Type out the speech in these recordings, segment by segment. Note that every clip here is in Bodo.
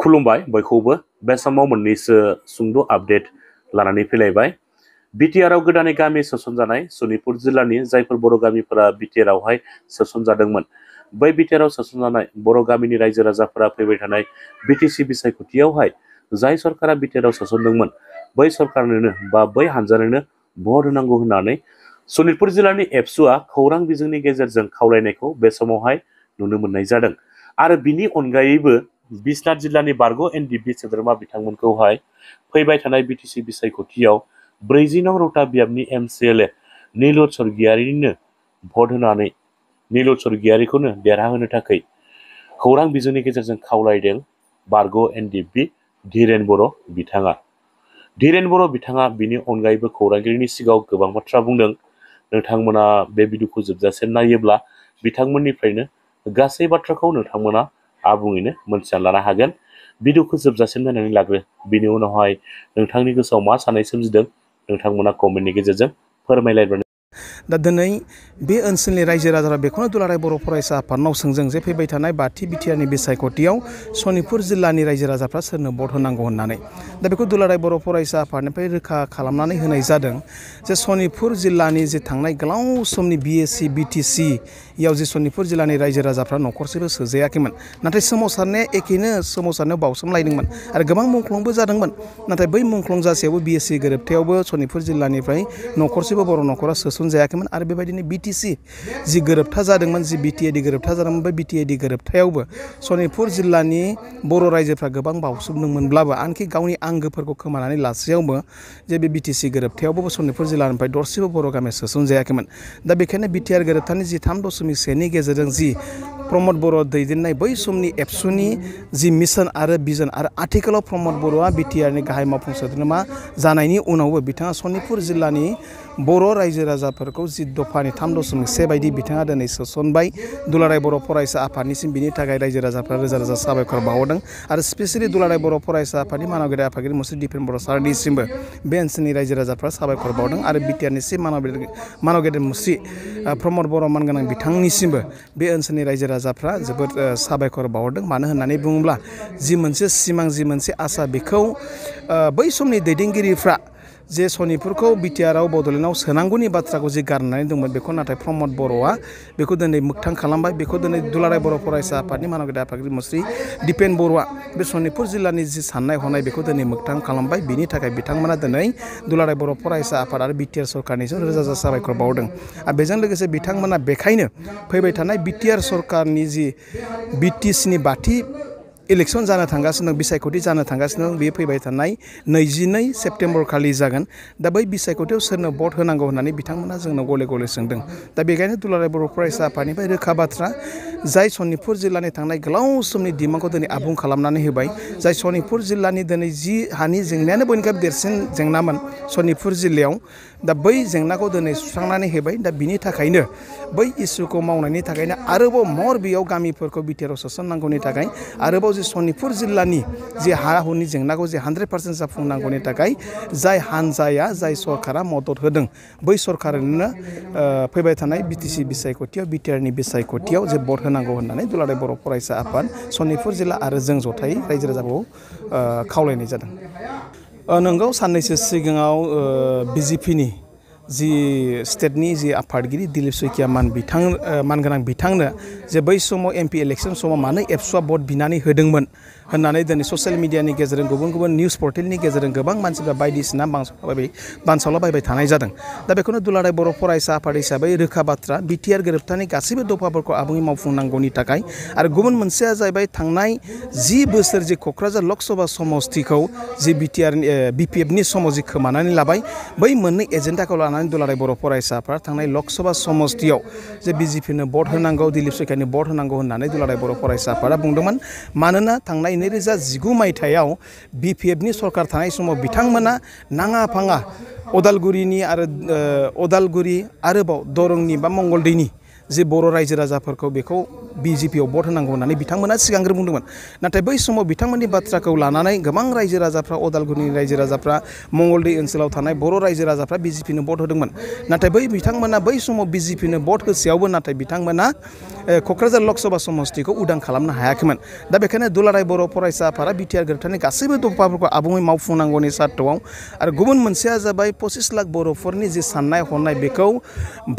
खुलुमबाय बयखौबो बे समाव मोननैसो सुंद' आपडेट लानानै फैलायबाय। बिटिआरआव गोदानै गामि सोसनजानाय सनितपुर जिल्लानि जायफोर बर' गामिफोरा बिटिआरआवहाय सोसनजादोंमोन, बै बिटिआरआव सोसनजानाय बर' गामिनि रायजो राजाफोरा फैबाय थानाय बिटिसि बिसायख'थियावहाय जाय सरकारा बिटिआरआव सोसनदोंमोन, बै सरकारनोनो बा बै हानजानोनो भट होनांगौ होननानै सनितपुर जिल्लानि एबसुआ खौरां बिजोंनि गेजेरजों खावलायनायखौ बे समावहाय नुनो मोननाय जादों। आरो बिनि अनगायैबो बिस्वनाथ जिल्लानि बारग' एनडिपि सोद्रोमा बिथांमोनखौहाय फैबाय थानाय बिटिसि बिसायख'थियाव 40 नं रौता बियाबनि एमसिएलए निलुत स्वर्गियारिनो भट होनानै निलुत स्वर्गियारिखौनो देरहाहोनो थाखाय खौरां बिजोंनि गेजेरजों खावलायदों बारग' एनडिपि धीरेन बर' बिथाङा। धीरेन बर' बिथाङा बिनि अनगायैबो खौरांगिरिनि सिगाङाव गोबां बाथ्रा बुंदों। नोंथांमोना बे भिडिअखौ जोबजासिम नायोब्ला बिथांमोननिफ्रायनो गासै बाथ्राखौ नोंथांमोना आबुङैनो मोनथिना लानो हागोन। भिडिअखौ जोबजासिम नायनानै लाग्रो, बिनि उनावहाय नोंथांनि गोसोआव मा साननाय सोमजिदों नोंथांमोना कमेन्टनि गेजेरजों फोरमायलायबानो। दा दिनै बे ओनसोलनि रायजो राजाफ्रा बेखौनो दुलाराय बर' फरायसा आफादनाव सोंजों जे फैबाय थानाय बाथि बिटिआरनि बिसायख'थियाव सनितपुर जिल्लानि रायजो राजाफ्रा सोरनो भट होनांगौ होननानै। दा बेखौ दुलाराय बर' फरायसा आफादनिफ्राय रोखा खालामनानै होनाय जादों जे सनितपुर जिल्लानि जे थांनाय गोलाव समनि बिएसि बिटिसियाव जे सनितपुर जिल्लानि रायजो राजाफ्रा न'खरसेबो सोजायाखैमोन, नाथाय सोमावसारनाया एखेनो सोमावसारनायाव बावसोमलायदोंमोन आरो गोबां मुंख्लंबो जादोंमोन। नाथाय बै मुंख्लं जासेयावबो बिएसि गोरोबथायावबो सनितपुर जिल्लानिफ्राय न'खरसेबो बर' न'खरा सोसनजायाखैमोन आरो बेबायदिनो बिटिसि जि गोरोबथा जादोंमोन, जि बिटिएडि गोरोबथा जादोंमोन, बे बिटिएडि गोरोबथायावबो सनितपुर जिल्लानि बर' रायजोफ्रा गोबां बावसोमदोंमोनब्लाबो आनखि गावनि आंगोफोरखौ खोमानानै लासेयावबो जे बे बिटिसि गोरोबथायावबो सनितपुर जिल्लानिफ्राय दरसेबो बर' गामिया सोसनजायाखैमोन। दा बेखायनो बिटिआर गोरोबथानि जि 3.1 गेजेरजों जि प्रमद बर' दैदेननाय बै समनि एबसुनि जि मिशन आरो भिजन आरो आथिखालाव प्रमद बर'आ बिटिआरनि गाहाय मावफुं सोद्रोमा जानायनि उनावबो बिथाङा सनितपुर जिल्लानि बर' रायजो राजाफोरखौ जि दफानि 3.1 बायदि बिथाङा दिनै सोसनबाय। दुलाराय बर' फरायसा आफादनिसिम बिनि थाखाय रायजो राजाफ्रा रोजा रोजा साबायखर बावहरदों आरो स्पेसियेलि दुलाराय बर' फरायसा आफादनि मानगेर आफादगिरि मुस्रि दिपेन बर' सारनिसिमबो बे ओनसोलनि रायजो राजाफ्रा साबायखर बावदों आरो बिटिआरनिसिम मानगेर मुस्रि प्रमद बर' मानगोनां बिथांनिसिमबो बे ओनसोलनि रायजो राजाफ्रा जोबोद साबायखर बावहरदों। मानो होननानै बुङोब्ला जि मोनसे सिमां, जि मोनसे आसा, बेखौ बै समनि दैदेनगिरिफ्रा जे सनितपुरखौ बिटिआरआव बड'लेण्डआव सोनांगौनि बाथ्राखौ जि गारनानै दंमोन, बेखौ नाथाय प्रमद बर'आ बेखौ दिनै मोगथां खालामबाय। बेखौ दिनै दुलाराय बर' फरायसा आफादनि मानगेर आफादगिरि मुस्रि दिपेन बर'आ बे सनितपुर जिल्लानि जि साननाय हनाय बेखौ दिनै मोगथां खालामबाय। बिनि थाखाय बिथांमोना दिनै दुलाराय बर' फरायसा आफाद आरो बिटिआर सरकारनिसिम रोजा रोजा साबायखर बावदों। आरो बेजों लोगोसे बिथांमोना बेखायनो फैबाय थानाय बिटिआर सरकारनि जि बिटिसिनि बाथि इलेक्सन जानो थांगासिनो दं, बिसायख'थि जानो थांगासिनो दं, बेयो फैबाय थानाय 22 सेप्तेम्बर खालि जागोन। दा बै बिसायख'थियाव सोरनो भट होनांगौ होननानै बिथांमोना जोंनाव गले गले सोंदों। दा बेखायनो दुलाराय बर' फरायसा आफादनिफ्राय रोखा बाथ्रा, जाय सनितपुर जिल्लानि थांनाय गोलाव समनि डिमान्डखौ दिनै आबुं खालामनानै होबाय, जाय सनितपुर जिल्लानि दिनै जि हानि जेंनायानो बयनिख्रुइबो देरसिन जेंनामोन सनितपुर जिल्लायाव, दा बै जेंनाखौ दिनै सुस्रांनानै होबाय। दा बिनि थाखायनो बै इसुखौ मावनायनि थाखायनो आरोबाव मर बेयाव गामिफोरखौ बिटिआरआव सोसननांगौनि थाखाय आरोबाव जि सनितपुर जिल्लानि जि हा हुनि जेंनाखौ जे 100% जाफुंनांगौनि थाखाय जाय हानजाया, जाय सरकारा मदद होदों, बै सरकारनो फैबाय थानाय बिटिसि बिसायख'थियाव, बिटिआरनि बिसायख'थियाव जे भट होनांगौ होननानै दुलाराय बर' फरायसा आफाद सनितपुर जिल्ला आरो जों जथायै रायजो राजाखौ खावलायनाय जादों। नोंगौ, साननैसो सिगाङाव बिजेपिनि जि स्टेटनि जि आफादगिरि दिलीप शइकिया मानगोनां बिथांनो जे बै समाव एमपि इलेक्सन समाव मानो एबसुआ भट बिनानै होदोंमोन होननानै दिनै ससियेल मिडियानि गेजेरजों गुबुन गुबुन निउस पर्टेलनि गेजेरजों गोबां मानसिफ्रा बायदिसिना बानसावलाबायबाय थानाय जादों। दा बेखौनो दुलाराय बर' फरायसा आफाद हिसाबै रोखा बाथ्रा, बिटिआर गोरोबथानि गासैबो दफाफोरखौ आबुङै मावफुंनांगौनि थाखाय आरो गुबुन मोनसेया जाहैबाय थांनाय 10 बोसोर जि क'क्राझार लकसभा समस्तिखौ जि बिपिएफनि समाव जि खोमानानै लाबाय, बै मोननै एजेन्डाखौ लानानै दुलाराय बर' फरायसाफ्रा थांनाय लकसभा समस्तियाव जे बिजेपिनो भट होनांगौ, दिलीप शइकियानो भट होनांगौ होननानै दुलाराय बर' फरायसा आफादा बुंदोंमोन। मानोना थांनाय 2019 मायथाइयाव बिपिएफनि सरकार थानाय समाव बिथांमोना नाङा फाङा उदालगुरिनि आरोबाव दरंनि बा मंगलदैनि जे बर' रायजो राजाफोरखौ बेखौ बिजेपियाव भट होनांगौ होननानै बिथांमोना सिगांग्रो बुंदोंमोन। नाथाय बै समाव बिथांमोननि बाथ्राखौ लानानै गोबां रायजो राजाफ्रा, उदालगुरिनि रायजो राजाफ्रा, मंगलदै ओनसोलाव थानाय बर' रायजो राजाफ्रा बिजेपिनो भट होदोंमोन। नाथाय बिथांमोना बै समाव बिजेपिनो भट होसेयावबो नाथाय बिथांमोना क'क्राझार लकसभा समस्तिखौ उदां खालामनो हायाखैमोन दा बेखायनो दुलाराय बर' फरायसा आफादा बिटिआर गोरोबथानि गासैबो दफाफोरखौ आबुङै मावफुंनांगौनि सार्थआव आरो गुबुन मोनसेया जाबाय 25 लाख बर'फोरनि जि साननाय हनाय बेखौ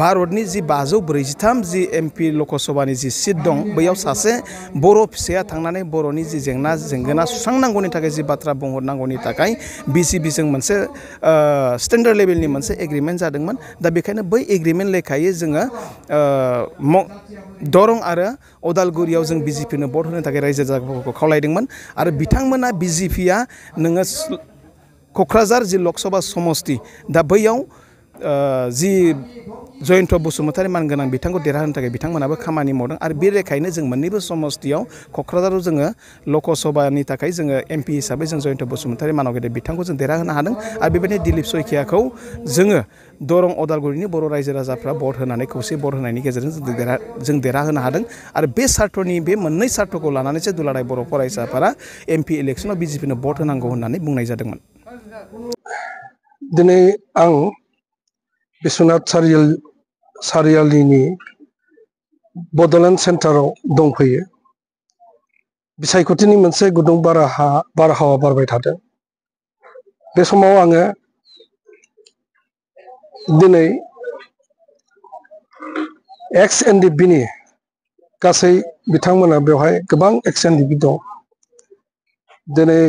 भारतनि जि 543 जि एमपि लकसभानि जि सिट दं बैयाव सासे बर' फिसाया थांनानै बर'नि जि जेंना सुस्रांनांगौनि थाखाय जि बाथ्रा बुंहरनांगौनि थाखाय बिसिपिजों मोनसे स्टेन्डार्ड लेभेलनि मोनसे एग्रिमेन्ट जादोंमोन दा बेखायनो बै एग्रिमेन्ट लेखायै जोङो दरं आरो अदालगुरियाव जों बिजेपिनो भट होनो थाखाय रायजो राजाफोरखौ खावलायदोंमोन आरो बिथांमोना बिजेपिया नोङो क'क्राझार जि लकसभा समस्ति दा बैयाव जि जयन्त बसुमतारी मानगोनां बिथांखौ देरहाहोनो थाखाय बिथांमोनाबो खामानि मावदों आरो बे लेखायैनो जों मोननैबो समस्तियाव क'क्राझाराव जोङो लकसभानि थाखाय जोङो एमपि हिसाबै जों जयन्त बसुमतारी मानगेदेर बिथांखौ जों देरहाहोनो हादों आरो बेबायदिनो दिलीप सयखियाखौ जोङो दरं अदालगुरिनि बर' रायजो राजाफ्रा भट होनानै खौसे भट होनायनि गेजेरजों जों देरहाहोनो हादों आरो बे सार्थनि बे मोननै सार्थखौ लानानैसो दुलाराय बर' फरायसा आफादा एमपि इलेक्सनाव बिजेपिनो भट होनांगौ होननानै बुंनाय जादोंमोन। दिनै आं बिश्वनाथ सारियालिनि बड'लेण्ड सेन्टाराव दंफैयो। बिसायख'थिनि मोनसे गुदुं बारहावा बारबाय थादों। बे समाव आङो दिनै एक्स एनडिपिनि गासै बिथांमोना बेवहाय गोबां एक्स एनडिपि दं। दिनै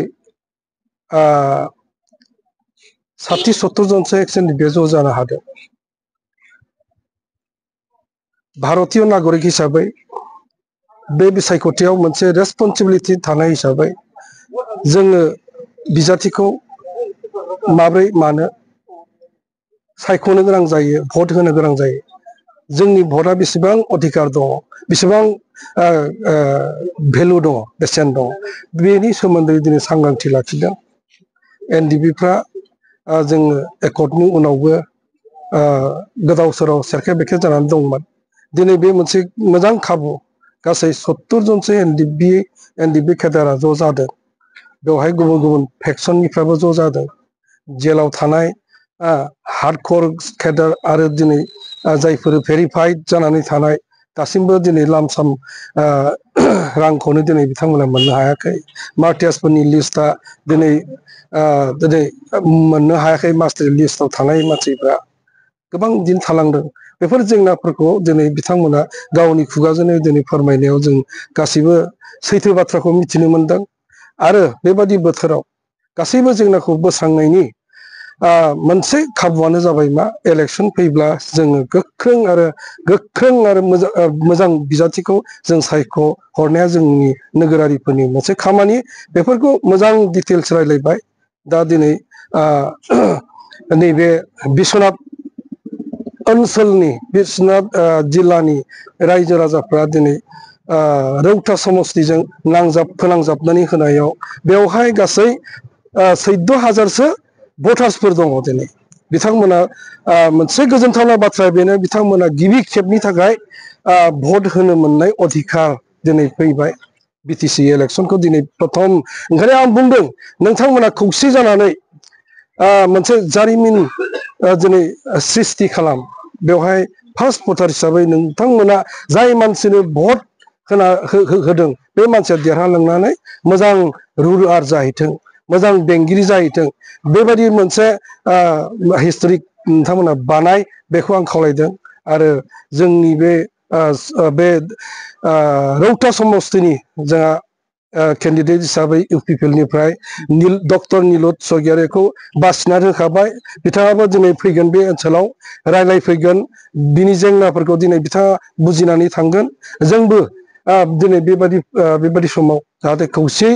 60-70 जनसो एक्स एनडिपिआ ज' जानो हादों। भारतीय नागरिक हिसाबै बे बिसायख'थियाव मोनसे रेसपन्सिबिलिटि थानाय हिसाबै जोङो बिजाथिखौ माब्रै मानो सायख'नो गोनां जायो, भट होनो गोनां जायो। जोंनि भटआ बेसेबां अधिकार दङ, बेसेबां भेलु दङ, बेसेन दङ, बेनि सोमोन्दै दिनै सांग्रांथि लाखिदों। एनडिपिफ्रा जोङो एकर्डनि उनावबो गोदाव सोराव सेरखे बेरखे जानानै दंमोन। दिनै बे मोनसे मोजां खाबु, गासै 70 जनसो एनडिपि केडारा ज' जादों। बेवहाय गुबुन गुबुन फेक्सननिफ्राबो ज' जादों। जेलाव थानाय हार्डकर केडार आरो दिनै जायफोर भेरिफाइड जानानै थानाय दासिमबो दिनै लामसाम रांखौनो दिनै बिथांमोना मोननो हायाखै। मार्टियार्सफोरनि लिस्टआ दिनै मोननो हायाखै। मास्टार लिस्टआव थानाय मानसिफ्रा गोबां दिन थालांदों। बेफोर जेंनाफोरखौ दिनै बिथांमोना गावनि खुगाजोंनो दिनै फोरमायनायाव जों गासैबो सैथो बाथ्राखौ मिथिनो मोनदों। आरो बेबादि बोथोराव गासैबो जेंनाखौ बोस्रांनायनि मोनसे खाबुआनो जाबाय मा, इलेक्सन फैब्ला जोङो गोख्रों आरो मोजां बिजाथिखौ जों सायख' हरनाया जोंनि नोगोरारिफोरनि मोनसे खामानि। बेफोरखौ मोजां डिटेल्स रायलायबाय। दा दिनै नैबे बिश्वनाथ ओनसोलनि बिश्वनाथ जिल्लानि रायजो राजाफ्रा दिनै रौता समस्तिजों फोनांजाबनानै होनायाव बेवहाय गासै 14,000सो भटार्सफोर दङ। दिनै बिथांमोना मोनसे गोजोनथावना बाथ्राया बेनो, बिथांमोना गिबि खेबनि थाखाय भट होनो मोननाय अधिकार दिनै फैबाय। बिटिसि इलेक्सनखौ दिनै प्रथम, ओंखायनो आं बुंदों नोंथांमोना खौसे जानानै मोनसे जारिमिन दिनै सृष्टि खालाम। बेवहाय फार्स्ट भटार हिसाबै नोंथांमोना जाय मानसिनो भट होदों बे मानसिया देरहालांनानै मोजां रुलार जाहैथों, मोजां बेंगिरि जाहैथों, बेबायदि मोनसे हिस्ट'रिक नोंथांमोना बानाय, बेखौ आं खावलायदों। आरो जोंनि बे रौता समस्तिनि जोंहा केन्डिडेट हिसाबै इउपिपिएलनिफ्राय डक्टर नीलद स्वरगियारिखौ बासिनानै होखाबाय। बिथाङाबो दिनै फैगोन, बे ओनसोलाव रायलायफैगोन, बिनि जेंनाफोरखौ दिनै बिथाङा बुजिनानै थांगोन। जोंबो दिनै बेबादि समाव जाहाथे खौसेयै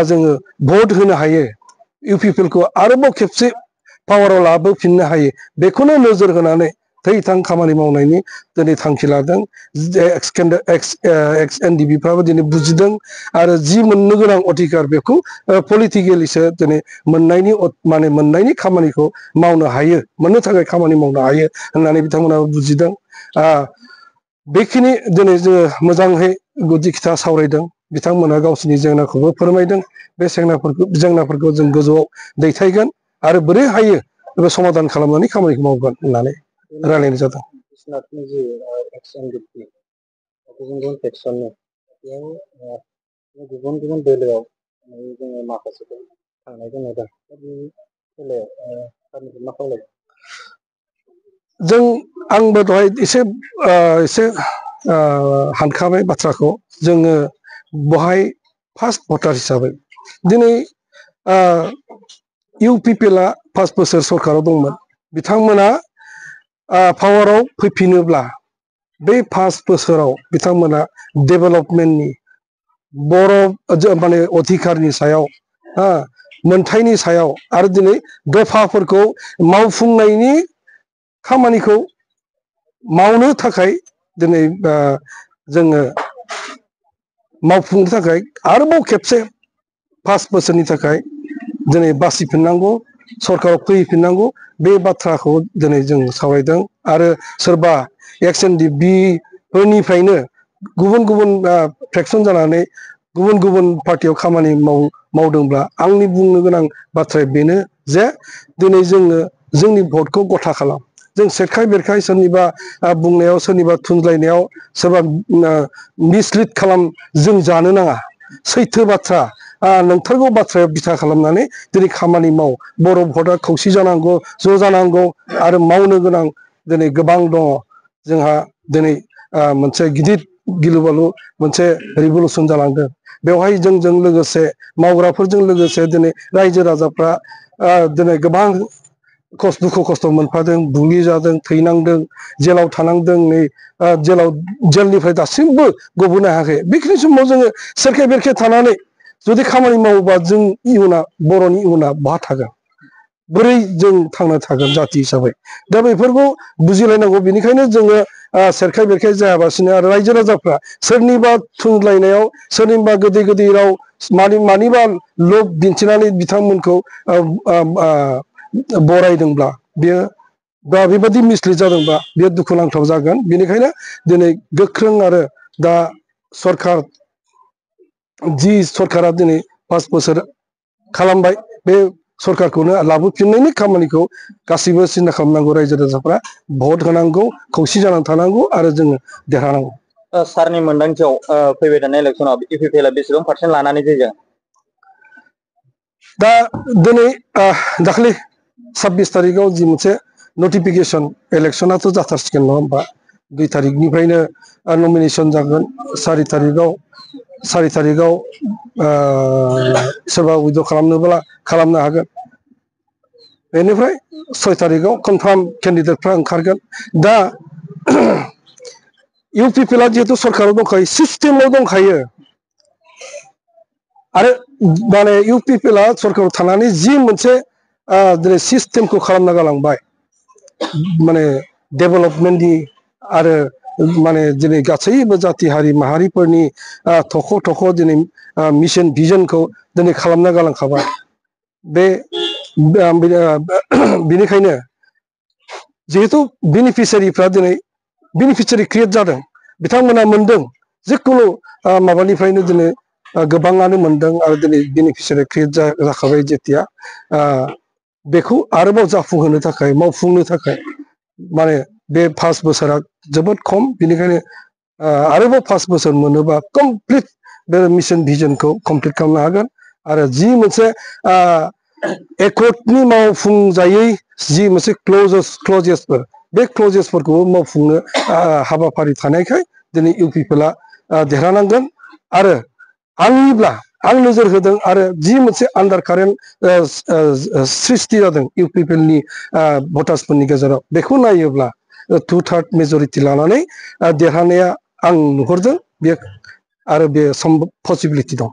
जोङो भट होनो हायो, इउपिपिएलखौ आरोबाव खेबसे पावाराव लाबोफिननो हायो, बेखौनो नोजोर होनानै थै-थां खामानि मावनायनि दिनै थांखि लादों। एक्स एनडिपिफ्राबो दिनै बुजिदों आरो जि मोननो गोनां अधिकार बेखौ पलिटिकेलिसो दिनै मोननायनि खामानिखौ मावनो हायो, मोननो थाखाय खामानि मावनो हायो होननानै बिथांमोनाबो बुजिदों। बेखिनि दिनै जोङो मोजाङै गुदि खिथा सावरायदों। बिथांमोना गावसिनि जेंनाखौबो फोरमायदों। बे जेंनाफोरखौ जों गोजौआव दैथायगोन आरो बोरै हायो बे समाधान खालामनानै खामानिखौ मावगोन होननानै रायलायनाय जादों। गुबुन गुबुन सेक्सननि बेयाव गुबुन गुबुन दोलोआव जोङो माखासेखौ थांनायखौ नुदों। दा बे बेलायाव सारनिफ्राय मा खावलायो? जों आंबो दहाय एसे हानखाबाय बाथ्राखौ। जोङो बहाय फार्स्ट भटार हिसाबै दिनै इउपिपिएलआ 5 बोसोर सरकाराव दंमोन। बिथांमोना पावाराव फैफिनोब्ला बे 5 बोसोराव बिथांमोना डेभेलपमेन्टनि बर' माने अधिकारनि सायाव मोनथायनि सायाव आरो दिनै दफाफोरखौ मावफुंनायनि खामानिखौ मावनो थाखाय दिनै जोङो मावफुंनो थाखाय आरोबाव खेबसे 5 बोसोरनि थाखाय दिनै बासिफिननांगौ, सरकाराव फैफिननांगौ, बे बाथ्राखौ दिनै जों सावरायदों। आरो सोरबा XNDP फोरनिफ्रायनो गुबुन गुबुन फ्रेक्सन जानानै गुबुन गुबुन पार्टियाव खामानि मावदोंब्ला आंनि बुंनो गोनां बाथ्राया बेनो जे दिनै जोङो जोंनि भटखौ गथा खालाम। जों सेरखाय बेरखाय सोरनिबा बुंनायाव, सोरनिबा थुनज्लायनायाव, सोरबा मिसलिड खालाम जों जानो नाङा। सैथो बाथ्रा, नंथारगौ बाथ्रायाव बिथा खालामनानै दिनै खामानि माव। बर' भटआ खौसे जानांगौ, ज' जानांगौ आरो मावनो गोनां दिनै गोबां दङ। जोंहा दिनै मोनसे गिदिर गिलु बालु मोनसे रिभलुसन जालांदों। बेवहाय जोंजों लोगोसे मावग्राफोरजों लोगोसे दिनै रायजो राजाफ्रा दिनै गोबां दुखु खस्थ' मोनफादों, बुग्लि जादों, थैनांदों, जेलाव थानांदों। नै जेलनिफ्राय दासिमबो गबोनो हायाखै। बेखिनि समाव जोङो सेरखे बेरखे थानानै जुदि खामानि मावोबा जों इयुना, बर'नि इयुना बहा थागोन? बोरै जों थांना थागोन जाथि हिसाबै? दा बेफोरखौ बुजिलायनांगौ। बेनिखायनो जोङो सेरखाय बेरखाय जायाबासिनो आरो रायजो राजाफ्रा सोरनिबा थुनज्लायनायाव, सोरनिबा गोदै गोदै राव, मानिबा लब दिन्थिनानै बिथांमोनखौ बरायदोंब्ला बेयो बा बेबायदि मिसलिड जादोंबा बेयो दुखुनांथाव जागोन। बेनिखायनो दिनै गोख्रों आरो दा सरखार जि सरकारा दिनै 5 बोसोर खालामबाय, बे सरकारखौनो लाबोफिननायनि खामानिखौ गासैबो सिन्था खालामनांगौ। रायजो राजाफ्रा भट होनांगौ, खौसे जानानै थानांगौ आरो जोङो देरहानांगौ। सारनि मोन्दांथियाव फैबाय थानाय इलेक्सनाव इउपिपिएलआ बेसेबां पार्सेन्ट लानानै जैगोन? दा दिनै दाखालि 26 तारिखआव जि मोनसे नटिफिकेसन, इलेक्सनाथ' जाथारसिगोन नङा होमबा? 2 तारिखनिफ्रायनो नमिनेसन जागोन। 4 तारिखआव सोरबा उइद्र' खालामनोब्ला खालामनो हागोन। बेनिफ्राय 6 तारिखआव कनफार्म केन्डिडेटफ्रा ओंखारगोन। दा इउपिपिएलआ जिहेतु सरकाराव दंखायो, सिस्टेमाव दंखायो आरो माने इउपिपिएलआ सरकाराव थानानै जि मोनसे दिनै सिस्टेमखौ खालामना गालांबाय, माने डेभेलपमेन्टनि आरो माने दिनै गासैबो जाथि हारि माहारिफोरनि थख' थख' दिनै मिशन भिजनखौ दिनै खालामना गालांखाबाय। बेनिखायनो जिहेतु बेनिफिसियारिफ्रा दिनै बेनिफिसियारि क्रिएट जादों, बिथांमोना मोनदों। जिखुनु माबानिफ्रायनो दिनै गोबाङानो मोनदों आरो दिनै बेनिफिसियारि क्रिएट जाखाबाय। जेथिया बेखौ आरोबाव जाफुंहोनो थाखाय, मावफुंनो थाखाय माने बे 5 बोसोरा जोबोद खम। बेनिखायनो आरोबाव 5 बोसोर मोनोबा कमप्लिट बे मिशन भिजनखौ कमप्लिट खालामनो हागोन। आरो जि मोनसे एकर्डनि मावफुंजायै जि मोनसे क्लजेसफोर, बे क्लजेसफोरखौबो मावफुंनो हाबाफारि थानायखाय दिनै इउपिपिएलआ देरहानांगोन। आरो आं नोजोर होदों आरो जि मोनसे आन्डार कारेन्ट सृष्टि जादों इउपिपिएलनि भटार्सफोरनि गेजेराव, बेखौ नायोब्ला 2/3 मेजरिटि लानानै देरहानाया आं नुहुरदों। बे आरो बे पसिबिलिटि दं।